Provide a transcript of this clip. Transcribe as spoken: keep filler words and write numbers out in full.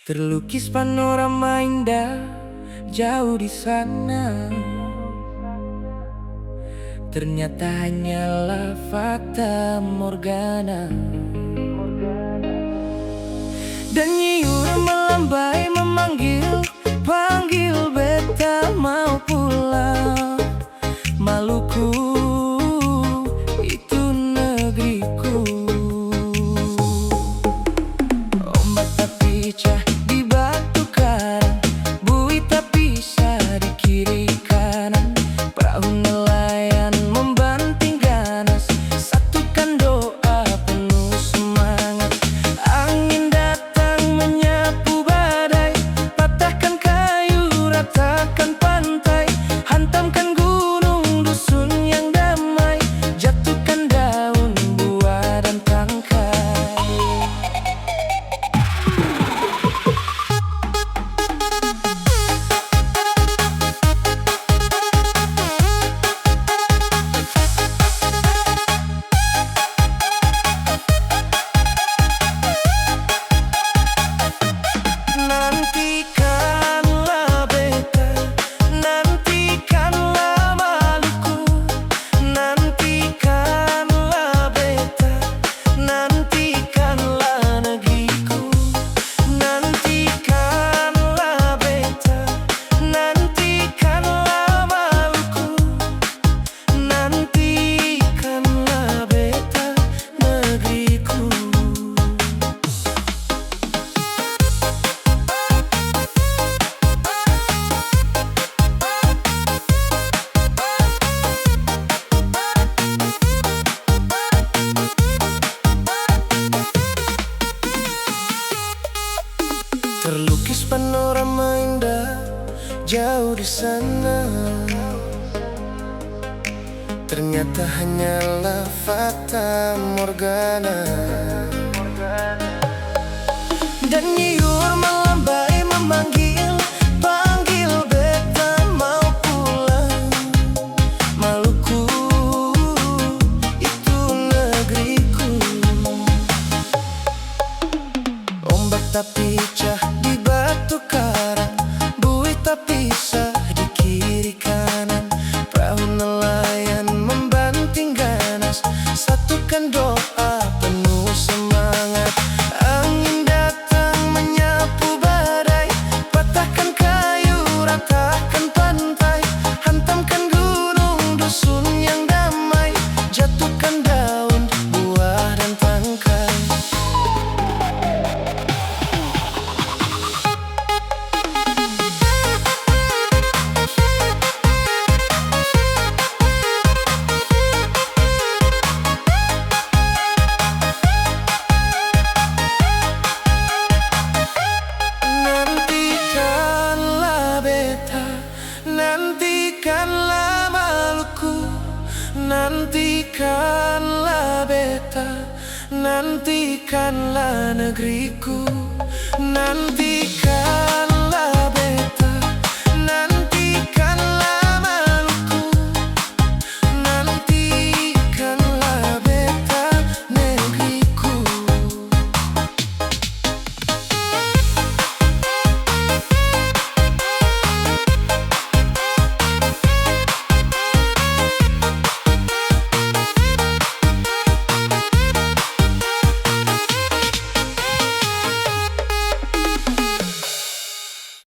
Terlukis panorama indah jauh di sana, ternyata hanyalah fata morgana. Dan nyiur melambai memanggil, panggil beta mau pulang. Maluku itu negriku. Ombak tapicah di batu karang, bui tapisa di kiri kanan, perahu nelayan membanting ganas, satukan doa penuh semangat. Angin datang menyapu badai, patahkan kayu, ratakan pantai, hantamkan gunung, dusun yang damai, jatuhkan daun, buah, dan tangkai. Nantikanlah beta, nantikanlah Maluku, nantikanlah beta, nantikanlah negriku, nantikanlah beta, nantikanlah Maluku. Nantikanlah beta negriku. Terlukis panorama indah jauh di sana, ternyata hanyalah fata morgana. Dan nyiur melambai memanggil, panggil beta mau pulang. Maluku itu negriku. Ombak tapicah di batu karang, bui tapisah di kiri kanan, perahu nelayan membanting ganas, satukan doa penuh semangat. Angin datang menyapu badai, patahkan kayu, ratakan pantai, hantamkan gunung, dusun yang damai, jatuhkan daun, buah, dan tangkai. Nantikanlah beta, nantikanlah Maluku, nantikanlah beta, nantikanlah negriku, nantikanlah